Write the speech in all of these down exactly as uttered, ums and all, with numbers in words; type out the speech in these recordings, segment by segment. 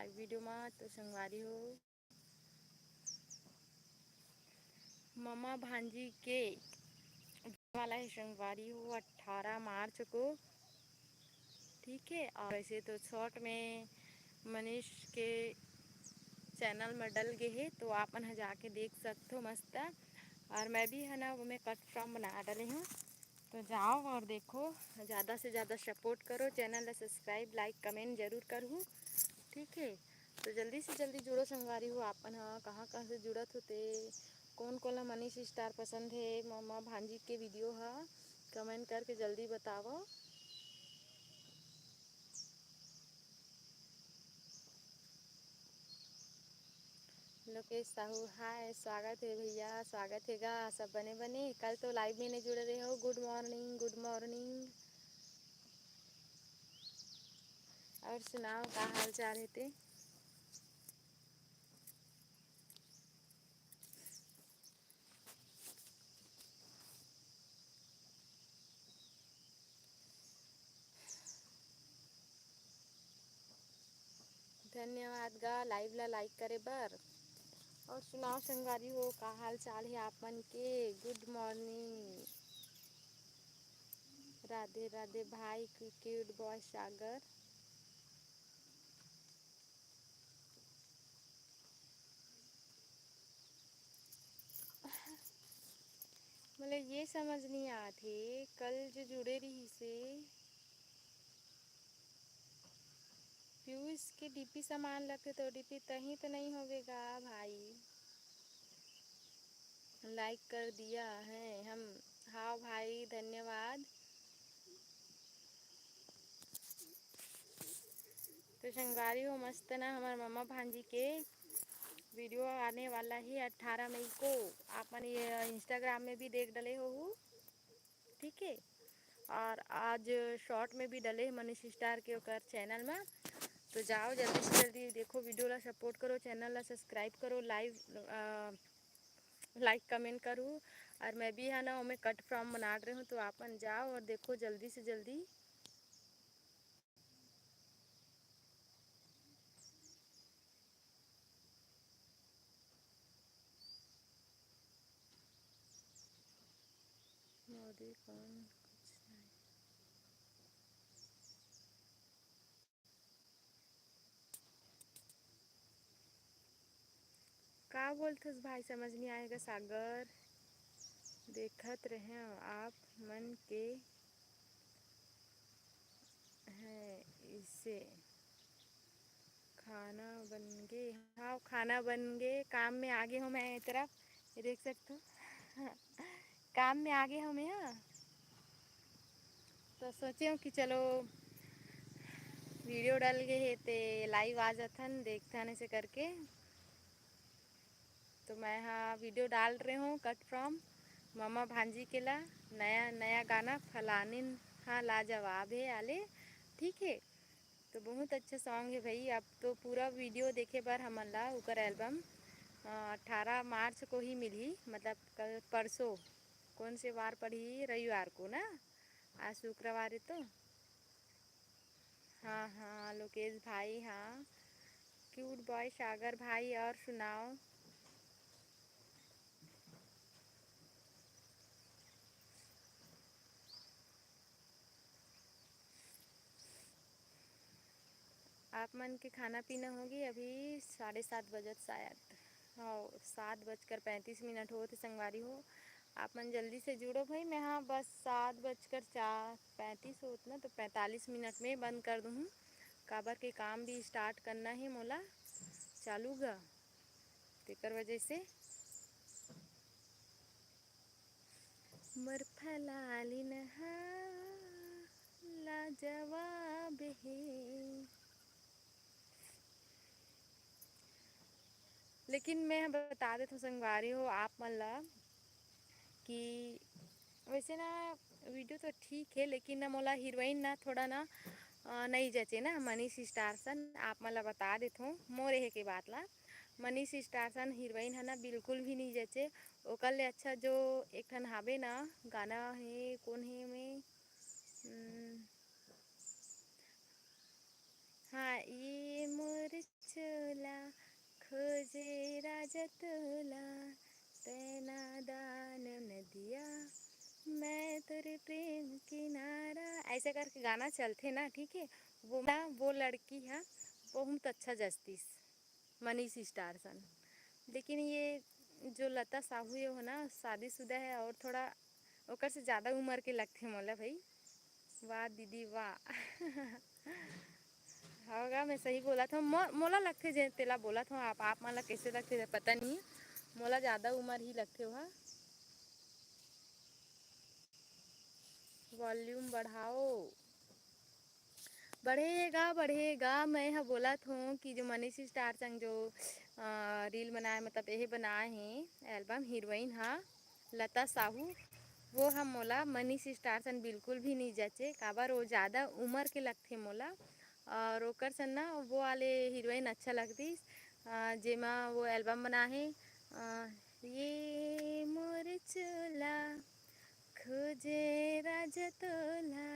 video मा। तो संगवारी हो, ममा भांजी के वाला है संगवारी हो, अट्ठारह मार्च को, ठीक है। और वैसे तो short में मनीष के channel में डल गए है, तो आप मन ह जाके देख सकते हो मस्त। और मैं भी है ना, वो मैं कट फ्रॉम बना डाले हूँ, तो जाओ और देखो, ज़्यादा से ज़्यादा support करो, channel ला subscribe, like, comment जरूर करूँ, ठीक है। तो जल्दी से जल्दी जुड़ो संगवारी हो, आप मन ह कहाँ कहाँ से जुड़त होते, कौन कौन ला मनीष स्टार पसंद है, ममा भांजी के video ह, comment करके जल्दी बताओ। लोकेश साहू, हाय, स्वागत है भैया, स्वागत है गा। सब बने बने, कल तो live में नहीं जुड़े रहे हो। Good morning, good morning। और सुनाओ, का हाल चाल है ते? धन्यवाद गा live ला like करे बर। और सुनाओ संगवारी हो, का हाल चाल है आप मन के? Good morning। राधे राधे भाई, cute boy सागर। मतलब ये समझ नहीं आत हे, कल जो जुड़े रही से पीयूष के डीपी सामान लगथे, तो डीपी तहीं तो नहीं होवेगा भाई। Like कर दिया है हम। हाँ भाई, धन्यवाद। तो संगवारी हो, मस्त ना हमर ममा भांजी के video आने वाला है अठारह मई को। आप मन ये Instagram में भी देख डले हो, ठीक है। और आज short में भी डले है मनीष स्टार के ओकर channel में। तो जाओ जल्दी से जल्दी देखो, video ला support करो, channel ला subscribe करो, live, अ, like comment करो। और मैं भी है ना, ओमे कट फ्रॉम बना रहे हूँ, तो आप मन जाओ और देखो जल्दी से जल्दी। मोदी कौन कुछ नहीं। का बोलथस भाई, समझ नहीं आएगा सागर। देखत रहे आप मन के हैं इसे। खाना बन गे, हाँ, खाना बन गे। काम में आगे हूँ मैं, ये तरफ ये देख सकते हो। काम में आगे हूँ मैं, हाँ। तो सोचे हूँ कि चलो video डल गए हे ते live आ जाथन, देखथन ऐसे करके। तो मैं हाँ video डाल रहे हूँ कट फ्रॉम ममा भांजी के ला, नया नया गाना फलानिन हाँ लाजवाब है आले, ठीक है। तो बहुत अच्छा song है भाई। आप तो पूरा video देखे बर हमन ला ओकर album अठारह मार्च को ही मिलही, मतलब कल परसों, कौन से वार पड़ही, रविवार को ना, आज शुक्रवार है तो। हाँ हाँ लोकेश भाई, हाँ cute boy सागर भाई, और सुनाओ। आप मन के खाना पीना होगी, अभी साढ़े सात बजत शायद। हाँ, सात बजकर पैंतीस मिनट होत हे संगवारी हो। आप मन जल्दी से जुड़ो भाई। मैं हाँ बस सात बजकर चार पैंतीस होत ना, तो पैंतालीस मिनट में बंद कर दूँ, काबर के काम भी start करना है मोला चालू गा, तेकर वजह से। मोर फलालिन हा लाजवाब हे। लेकिन मैं बता देत हूँ संगवारी हो आप मन ला कि वैसे ना video तो ठीक है, लेकिन ना मोला हीरोइन ना थोड़ा ना अ, नई जचे ना मनीष स्टार सन। आप मन ला बता देत हूँ मोर एहे के बात ला। मनीष स्टार सन हीरोइन है ना बिल्कुल भी नहीं जचे। ओकर ले अच्छा जो एक ठन हाबे ना गाना है, कौन है में, हम्म, हाँ, ये मोर ऐसे करके गाना चलथे ना, ठीक है, वो ना, वो लड़की है, बहुत अच्छा जस्तिस मनीष स्टार सन। लेकिन ये जो लता साहू ये हो ना, शादीशुदा है और थोड़ा ओकर से ज़्यादा उम्र के लगथे मोला भाई। वाह दीदी वाह। होगा, मैं सही बोला था, मो-, मोला लगथे जे तेला बोला था। आप, आप मन ला कैसे लगथे पता नहीं, मोला ज़्यादा उम्र ही लगथे वह। वॉल्यूम बढ़ाओ। बढ़ेगा, बढ़ेगा। मैं ह बोलत हों कि जो मनीष स्टार संग जो, अ, रील बनाए, मतलब, एहे बनाए हे एल्बम, हीरोइन ह लता साहू, वो ह मोला मनीष स्टार सन बिल्कुल भी नहीं जचे, काबर वो ज़्यादा उम्र के लगथे मोला। और ओकर सन ना वो वाले हीरोइन अच्छा लगतीस, अ, जेमा वो एल्बम बना हे, अ, ये मोर चोला खोजे राजा तोला,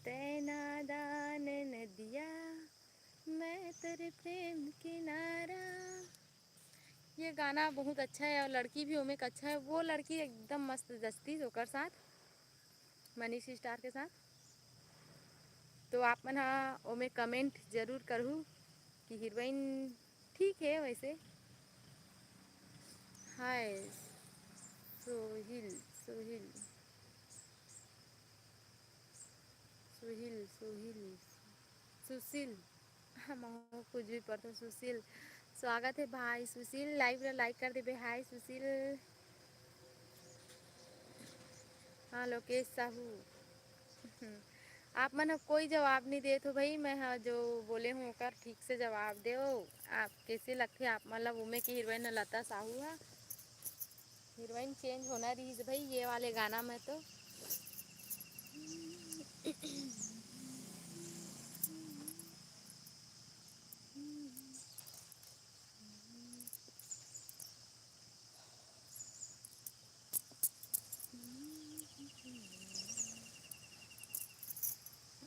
तैना दान नदिया, मैं तेरे प्रेम किनारा। ये गाना बहुत अच्छा है और लड़की भी ओमे एक अच्छा है। वो लड़की एकदम मस्त जस्ती ओकर साथ, मनीष स्टार के साथ। तो आप मन हा ओमे कमेंट जरूर करहू कि हीरोइन ठीक है वैसे। हाय सोहिल, सोहिल, सोहिल, सोहिल, सुशील, हम कुछ भी पढ़ते। सुशील, स्वागत है भाई सुशील, लाइव ला लाइक कर देबे। हाय सुशील। हाँ लोकेश साहू। आप मन ह कोई जवाब नहीं देत हो भाई, मैं ह जो बोले हूँ ओकर ठीक से जवाब देव। आप कैसे लगथे आप मन ला, उमे के हीरोइन लता साहू ह? हीरोइन चेंज होना रहिस भाई ये वाले गाना में तो।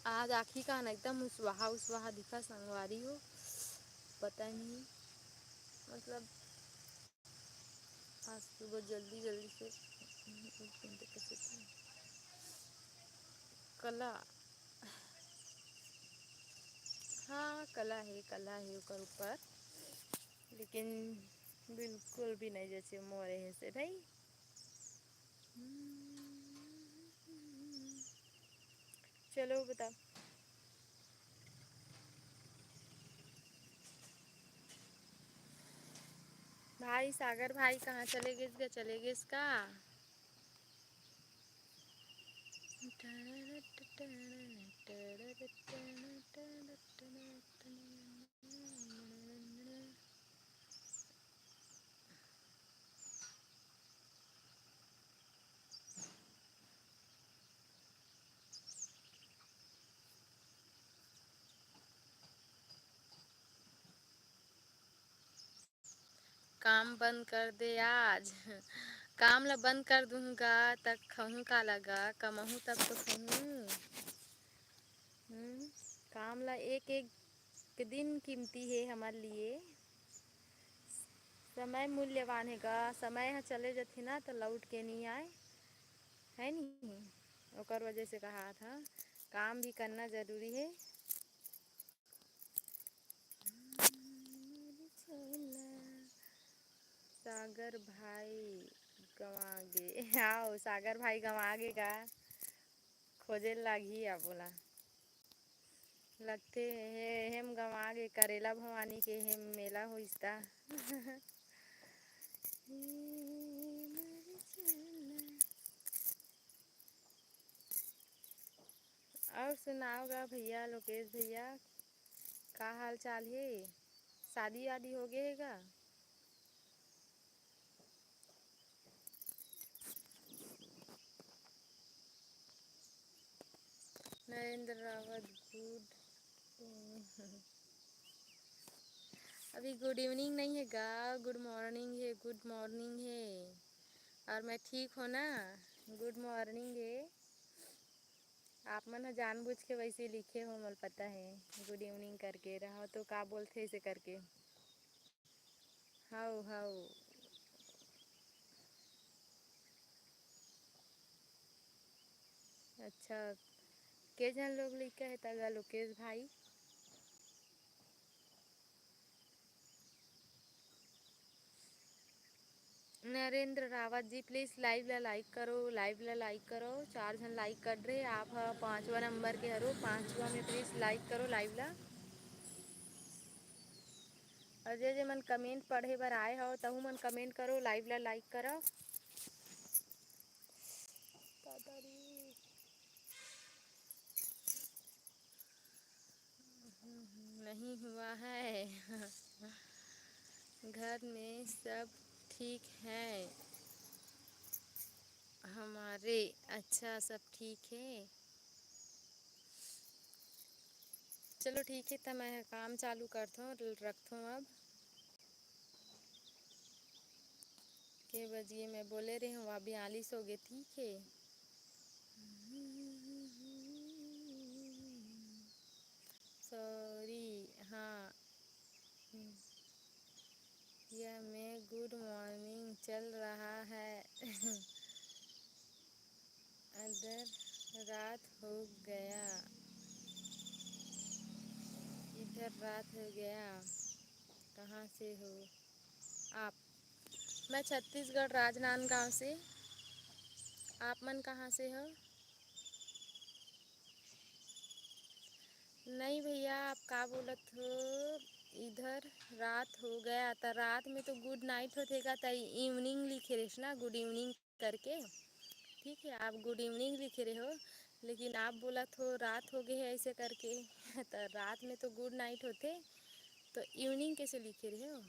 आज आँखी का न एकदम उसवाहा उसवाहा दिखा संगवारी हो, पता नहीं, मतलब, आज सुबह जल्दी जल्दी से एक घंटे के सोते हैं। कला, हाँ, कला है, कला है ओकर ऊपर, लेकिन बिल्कुल भी नहीं जचे मोरे हे से भाई। चलो बता भाई, सागर भाई कहाँ चले गेस गा? चले गेस का? काम बंद कर दे आज। काम ला बंद कर दूंगा, तक खाहूं का लगा, कमाहूं तब तो खाहूं। हम्म, काम ला एक एक दिन कीमती हे हमर लिए। समय मूल्यवान हे गा, समय ह चले जथे ना, तो लौट के नहीं आए, है नहीं? ओकर वजह से कहा था, काम भी करना जरूरी है। सागर भाई गंवा गे। आओ, सागर भाई गंवा गे का? खोजे लागही अब ओला। लगथे हे, हेम गंवा गे, करेला भवानी के हेम मेला होइस ता। और सुनाओ गा भैया, लोकेश भैया, का हाल चाल हे? शादी वादी हो गए हे गा? नरेंद्र रावत, गुड। अभी गुड इवनिंग नहीं हे गा, गुड मॉर्निंग हे, गुड मॉर्निंग हे। और मैं ठीक हो ना, गुड मॉर्निंग हे। आप मन ह जानबूझ के वैसे लिखे हो, मोला पता है, गुड इवनिंग करके रहो तो का बोलथे ऐसे करके। हव, हव। अच्छा, के झन लोग लइका हे त गा लोकेश भाई। नरेंद्र रावत जी, please live ला like करो, live ला like करो। चार झन like कर रहे, आप ह पांचवा नंबर के हरो, पांचवा में please like करो live ला। और जे जे मन comment पढ़े बर आए हो, तहू मन comment करो, live ला like करो। दादा रे। नहीं हुआ है। घर में सब ठीक है हमारे? अच्छा, सब ठीक है। चलो ठीक है, त मैं काम चालू करथों, रखथों अब। के बजिए मैं बोले रहे हूँ, अभी आलिस हो गए, ठीक है। Sorry, हाँ, यह में good morning चल रहा है। इधर रात हो गया, इधर रात हो गया। कहाँ से हो आप? मैं छत्तीसगढ़ राजनांदगांव से। आप मन कहाँ से हो? नहीं भैया, आप का बोलत हो? इधर रात हो गया, त रात में तो good night होथे का, त evening लिखे रहिस ना, good evening करके। ठीक है, आप good evening लिखे रहे हो, लेकिन आप बोलत हो रात हो गए है ऐसे करके। त रात में तो good night होथे, तो evening कैसे लिखे रहे हो?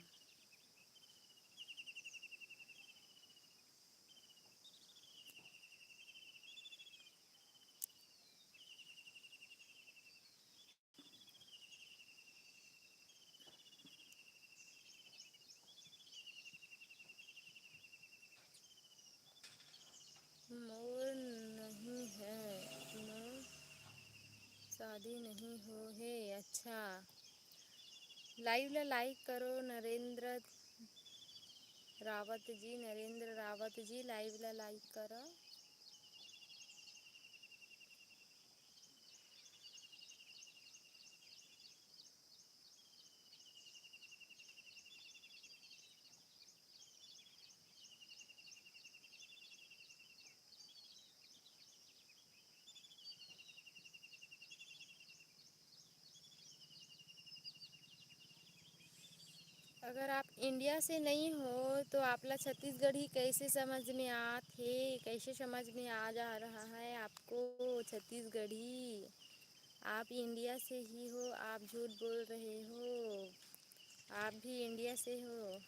मोर नहीं है, मोर शादी नहीं हो हे। अच्छा, live ला like करो नरेंद्र रावत जी, नरेंद्र रावत जी, live ला like करो। अगर आप इंडिया से नहीं हो तो आपला छत्तीसगढ़ी कैसे समझ में आत हे? कैसे समझ में आ जा रहा है आपको छत्तीसगढ़ी? आप इंडिया से ही हो, आप झूठ बोल रहे हो। आप भी इंडिया से हो।